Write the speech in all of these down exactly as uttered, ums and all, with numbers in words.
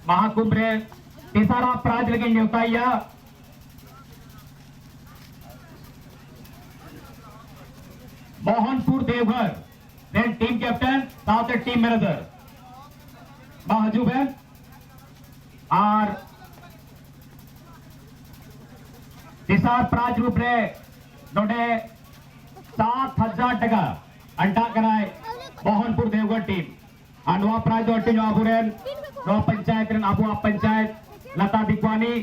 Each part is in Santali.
ᱢᱟᱦᱟᱠᱩᱢᱵᱷ ᱨᱮ ᱛᱮᱥᱟᱨᱟ ᱯᱨᱟᱭᱤᱡᱽ ᱞᱟᱹᱜᱤᱫ ᱱᱮᱣᱛᱟᱭᱮᱭᱟ ᱢᱳᱦᱚᱱᱯᱩᱨ ᱫᱮᱣᱜᱷᱚᱨ ᱨᱮᱱ ᱴᱤᱢ ᱠᱮᱯᱴᱮᱱ ᱥᱟᱶᱛᱮ ᱴᱤᱢ ᱢᱮᱱᱮᱡᱟᱨ᱾ ᱢᱟ ᱦᱤᱡᱩᱜ ᱵᱮᱱ᱾ ᱟᱨ ᱛᱮᱥᱟᱨ ᱯᱨᱟᱭᱤᱡᱽ ᱨᱩᱯ ᱨᱮ ᱱᱚᱰᱮ ᱥᱟᱛ ᱦᱟᱡᱟᱨ ᱴᱟᱠᱟ ᱟᱱᱴᱟᱜ ᱠᱟᱱᱟᱭ ᱢᱳᱦᱚᱱᱯᱩᱨ ᱫᱮᱣᱜᱷᱚᱨ ᱴᱤᱢ᱾ ᱟᱨ ᱱᱚᱣᱟ ᱯᱨᱟᱭᱤᱡᱽ ᱫᱚ ᱦᱟᱹᱴᱤᱧᱚᱜᱼᱟ ᱟᱵᱚᱨᱮᱱ ᱱᱚᱣᱟ ᱯᱚᱧᱪᱟᱭᱮᱛ ᱨᱮᱱ, ᱟᱵᱚᱣᱟᱜ ᱯᱚᱧᱪᱟᱭᱮᱛ ᱞᱟᱛᱟ ᱫᱤᱠᱣᱟᱱᱤ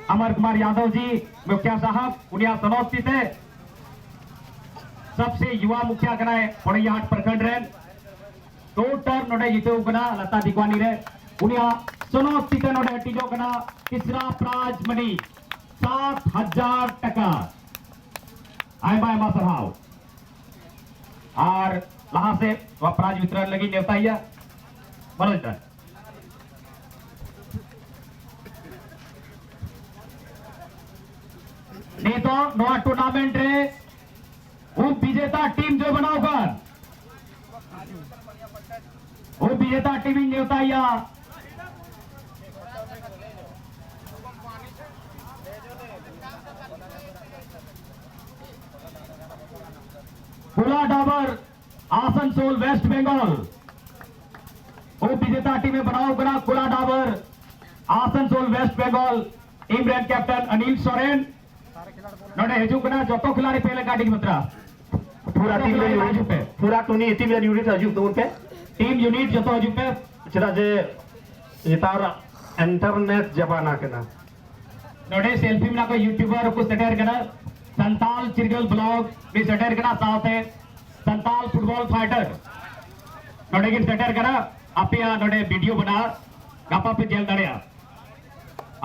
ᱟᱢᱟᱨ ᱠᱩᱢᱟᱨ ᱭᱟᱫᱚᱵ ᱡᱤ ᱢᱩᱠᱷᱤᱭᱟ ᱥᱟᱦᱟᱵ, ᱩᱱᱤᱭᱟᱜ ᱥᱚᱱᱚᱛ ᱛᱤ ᱛᱮ᱾ ᱥᱚᱵᱥᱮ ᱭᱩᱣᱟ ᱢᱩᱠᱷᱤᱭᱟ ᱠᱟᱱᱟᱭ ᱯᱚᱲᱮᱭᱟᱦᱟᱴ ᱯᱨᱚᱠᱷᱚᱸᱰ ᱨᱮᱱ᱾ ᱫᱚ ᱴᱟᱨᱢ ᱱᱚᱰᱮ ᱡᱤᱛᱟᱹᱣ ᱠᱟᱱᱟ ᱞᱟᱛᱟ ᱫᱤᱠᱣᱟᱱᱤ ᱨᱮ᱾ ᱩᱱᱤᱭᱟᱜ ᱥᱚᱱᱚᱛ ᱛᱤ ᱛᱮ ᱱᱚᱰᱮ ᱦᱟᱹᱴᱤᱧᱚᱜ ᱠᱟᱱᱟ ᱛᱤᱥᱨᱟ ᱯᱨᱟᱭᱤᱡᱽ ᱢᱟᱱᱤ ᱥᱟᱛ ᱦᱟᱡᱟᱨ ᱴᱟᱠᱟ᱾ ᱟᱭᱢᱟ ᱟᱭᱢᱟ ᱥᱟᱨᱦᱟᱣ᱾ ᱟᱨ ᱞᱟᱦᱟ ᱥᱮᱫ ᱱᱚᱣᱟ ᱯᱨᱟᱭᱤᱡᱽ ᱵᱤᱛᱚᱨᱚᱱ ᱞᱟᱹᱜᱤᱫ ᱱᱮᱣᱛᱟᱭᱮᱭᱟ ᱢᱚᱱᱳᱡᱽ ᱫᱟ᱾ ᱱᱤᱛᱚᱜ ᱱᱚᱣᱟ ᱴᱩᱨᱱᱟᱢᱮᱱᱴ ᱨᱮ ᱩᱯ ᱵᱤᱡᱮᱛᱟ ᱴᱤᱢ ᱡᱚᱭ ᱵᱮᱱᱟᱣ ᱠᱟᱱ ᱩᱯ ᱵᱤᱡᱮᱛᱟ ᱴᱤᱢ ᱤᱧ ᱱᱮᱣᱛᱟᱭᱮᱭᱟ᱾ ᱠᱩᱞᱟ ᱰᱟᱵᱚᱨ ᱟᱥᱟᱱᱥᱳᱞ ᱳᱭᱮᱥᱴ ᱵᱮᱝᱜᱚᱞ᱾ ᱩᱯ ᱵᱤᱡᱮᱛᱟ ᱴᱤᱢ ᱮ ᱵᱮᱱᱟᱣ ᱠᱟᱱᱟ ᱠᱩᱞᱟ ᱰᱟᱵᱚᱨ ᱟᱥᱟᱱᱥᱳᱞ ᱳᱭᱮᱥᱴ ᱵᱮᱝᱜᱚᱞ ᱴᱤᱢ ᱨᱮᱱ ᱠᱮᱯᱴᱮᱱ ᱚᱱᱤᱞ ᱥᱚᱨᱮᱱ᱾ ᱱᱚᱰᱮ ᱦᱤᱡᱩᱜ ᱠᱟᱱᱟ ᱡᱚᱛᱚ ᱠᱷᱤᱞᱟᱲᱤ ᱯᱮ ᱞᱮᱠᱟ ᱟᱹᱰᱤ ᱵᱟᱛᱨᱟ᱾ ᱯᱩᱨᱟ ᱴᱤᱢ ᱨᱮ ᱦᱤᱡᱩᱜ ᱯᱮ᱾ ᱯᱩᱨᱟ ᱴᱩᱱᱤ ᱴᱤᱢ ᱨᱮ ᱭᱩᱱᱤᱴ ᱦᱤᱡᱩᱜ ᱛᱟᱵᱚᱱ ᱯᱮ᱾ ᱴᱤᱢ ᱭᱩᱱᱤᱴ ᱡᱚᱛᱚ ᱦᱤᱡᱩᱜ ᱯᱮ᱾ ᱪᱮᱫᱟᱜ ᱡᱮ ᱱᱮᱛᱟᱨ ᱤᱱᱴᱟᱨᱱᱮᱴ ᱡᱟᱢᱟᱱᱟ ᱠᱟᱱᱟ᱾ ᱱᱚᱰᱮ ᱥᱮᱞᱯᱷᱤ ᱢᱮᱱᱟᱜ ᱠᱚ, ᱭᱩᱴᱩᱵᱟᱨ ᱠᱚ ᱥᱮᱴᱮᱨ ᱠᱟᱱᱟ, ᱥᱟᱱᱛᱟᱞ ᱪᱤᱨᱜᱟᱹᱞ ᱵᱞᱚᱜ ᱨᱮ ᱥᱮᱴᱮᱨ ᱠᱟᱱᱟ, ᱥᱟᱶᱛᱮ ᱥᱟᱱᱛᱟᱞ ᱯᱷᱩᱴᱵᱚᱞ ᱯᱷᱟᱭᱴᱟᱨ ᱱᱚᱰᱮ ᱜᱮ ᱥᱮᱴᱮᱨ ᱠᱟᱱᱟ᱾ ᱟᱯᱮᱭᱟᱜ ᱱᱚᱰᱮ ᱵᱷᱤᱰᱤᱭᱳ ᱵᱮᱱᱟᱣ ᱜᱟᱯᱟ ᱯᱮ ᱧᱮᱞ ᱫᱟᱲᱮᱭᱟᱜᱼᱟ᱾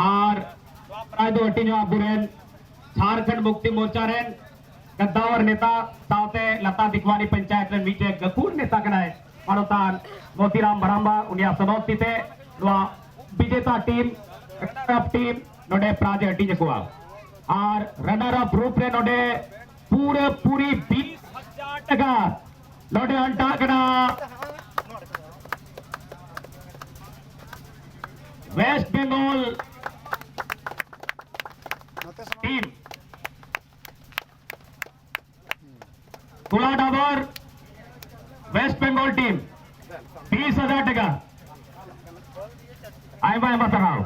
ᱟᱨ ᱱᱚᱣᱟ ᱯᱨᱟᱭᱤᱡᱽ ᱫᱚ ᱦᱟᱹᱴᱤᱧᱚᱜᱼᱟ ᱟᱵᱚᱨᱮᱱ ᱡᱷᱟᱨᱠᱷᱚᱸᱰ ᱢᱩᱠᱛᱤ ᱢᱳᱨᱪᱟ ᱨᱮᱱ ᱜᱟᱫᱫᱟᱣᱟᱨ ᱱᱮᱛᱟ ᱥᱟᱶᱛᱮ ᱞᱟᱛᱟ ᱫᱤᱠᱣᱟᱱᱤ ᱯᱚᱧᱪᱟᱭᱮᱛ ᱨᱮᱱ ᱢᱤᱫᱴᱮᱱ ᱜᱟᱹᱠᱷᱩᱲ ᱱᱮᱛᱟ ᱠᱟᱱᱟᱭ, ᱢᱟᱱᱚᱛᱟᱱ ᱢᱚᱛᱤᱨᱟᱢ ᱢᱟᱨᱟᱢᱵᱟ᱾ ᱩᱱᱤᱭᱟᱜ ᱥᱚᱱᱚᱛ ᱛᱤ ᱛᱮ ᱱᱚᱣᱟ ᱵᱤᱡᱮᱛᱟ ᱴᱤᱢ, ᱨᱟᱱᱟᱨ ᱟᱯ ᱴᱤᱢ ᱱᱚᱰᱮ ᱯᱨᱟᱭᱤᱡᱽ ᱮ ᱦᱟᱹᱴᱤᱧ ᱟᱠᱚᱣᱟ᱾ ᱟᱨ ᱨᱟᱱᱟᱨ ᱟᱯ ᱨᱩᱯ ᱨᱮ ᱱᱚᱰᱮ ᱯᱩᱨᱟᱹ ᱯᱩᱨᱤ ᱵᱤᱥ ᱦᱟᱡᱟᱨ ᱴᱟᱠᱟ ᱱᱚᱰᱮ ᱟᱱᱴᱟᱜ ᱠᱟᱱᱟ᱾ Bengal team, ᱴᱚᱞᱟ ᱰᱟᱵᱚᱨ, West Bengal team, ᱵᱤᱥ ᱦᱟᱡᱟᱨ ᱴᱟᱠᱟ᱾ ᱟᱭᱢᱟ ᱟᱭᱢᱟ ᱥᱟᱨᱦᱟᱣ᱾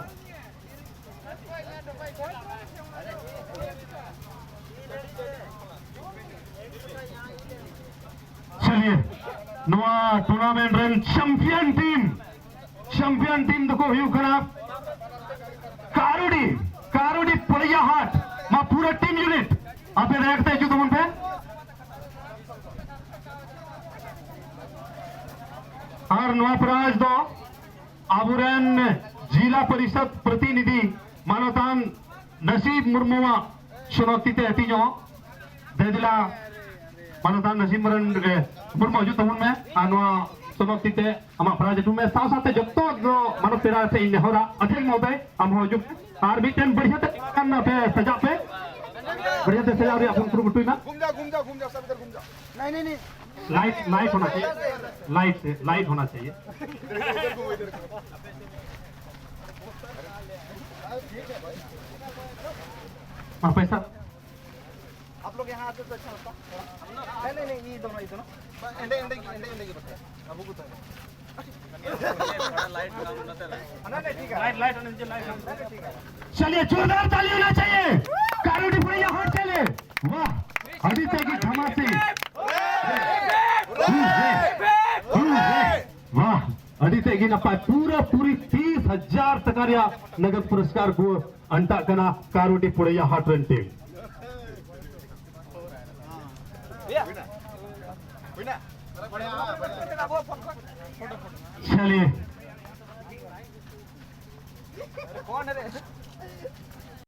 ᱪᱟᱞᱤᱭᱮ, ᱱᱚᱣᱟ tournament ᱨᱮᱱ champion team, champion team ᱫᱚᱠᱚ ᱦᱩᱭᱩᱜ ᱠᱟᱱᱟ ᱠᱟᱨᱩᱰᱤ, ᱠᱟᱨᱩᱰᱤ ᱯᱚᱲᱤᱭᱟᱦᱟᱴ᱾ ᱢᱟ ᱯᱩᱨᱟᱹ team unit ᱟᱯᱮ ᱫᱟᱭᱟ ᱠᱟᱛᱮ ᱦᱤᱡᱩᱜ ᱛᱟᱵᱚᱱ ᱯᱮ᱾ ᱟᱨ ᱱᱚᱣᱟ prize ᱫᱚ ᱟᱵᱚᱨᱮᱱ ᱡᱤᱞᱟ ᱯᱚᱨᱤᱥᱚᱫ ᱯᱨᱚᱛᱤᱱᱤᱫᱷᱤ ᱢᱟᱱᱚᱛᱟᱱ ᱱᱟᱥᱤᱵ ᱢᱩᱨᱢᱩᱣᱟᱜ ᱥᱚᱱᱚᱛ ᱛᱤᱛᱮ ᱦᱟᱹᱴᱤᱧᱚᱜ᱾ ᱫᱮ ᱫᱮᱞᱟ ᱢᱟᱱᱚᱛᱟᱱ ᱱᱟᱥᱤᱵ ᱢᱩᱨᱢᱩ ᱦᱤᱡᱩᱜ ᱛᱟᱵᱚᱱ ᱢᱮ ᱟᱨ ᱱᱚᱣᱟ ᱥᱚᱱᱚᱛ ᱛᱤᱛᱮ ᱟᱢᱟᱜ prize ᱦᱟᱹᱴᱤᱧ ᱢᱮ᱾ ᱥᱟᱶ ᱥᱟᱶᱛᱮ ᱡᱚᱛᱚ ᱫᱚ ᱢᱟᱱᱚᱛ ᱯᱮᱲᱟ ᱴᱷᱮᱱ ᱤᱧ ᱱᱮᱦᱚᱨᱟ, ᱟᱫᱷᱮᱠ ᱢᱚᱦᱚᱫᱚᱭ, ᱟᱢ ᱦᱚᱸ ᱦᱤᱡᱩᱜ ᱢᱮ᱾ ᱟᱨ ᱢᱤᱫᱴᱮᱱ ᱵᱟᱹᱲᱤᱭᱟᱹ ᱛᱮ ᱠᱟᱱ ᱯᱮ ᱥᱟᱡᱟᱜ ᱯᱮ, ᱵᱟᱹᱲᱤᱭᱟᱹ ᱛᱮ ᱥᱟᱡᱟᱣ ᱨᱮᱭᱟᱜ ᱵᱚᱱ ᱠᱩᱨᱩᱢᱩᱴᱩᱭ ᱢᱟ᱾ घूम जा, घूम जा, घूम जा, सब इधर घूम जा। नहीं, नहीं, नहीं। लाइट, लाइट होना चाहिए, लाइट से, लाइट होना चाहिए। हाँ, पैसा। आप लोग यहाँ आते तो अच्छा होता। नहीं, नहीं, नहीं, ये दोनों, ये दोनों। एंडे, एंडे की, एंडे, एंडे की बताया। अब वो कुछ है। लाइट, लाइट होना चाहिए, लाइट होना चाहिए। चलिए, जोरदार ताली होना चाहिए। कारोडी पुड़ैया हाट के लिए। वाह, अभी तक की धमाल से। वाह, ᱟᱹᱰᱤ ᱛᱮᱫ ᱜᱮ ᱱᱟᱯᱟᱭ᱾ ᱯᱩᱨᱟᱹ ᱯᱩᱨᱤ ᱛᱤᱥ ᱦᱟᱡᱟᱨ ᱴᱟᱠᱟ ᱨᱮᱭᱟᱜ ᱱᱟᱜᱚᱫ ᱯᱩᱨᱚᱥᱠᱟᱨ ᱠᱚ ᱟᱱᱴᱟᱜ ᱠᱟᱱᱟ ᱠᱟᱨᱩᱰᱤ ᱯᱩᱲᱤᱭᱟ ᱦᱟᱴ ᱨᱮᱱ ᱴᱤᱢ᱾ ᱪᱟᱞᱤᱭᱮ᱾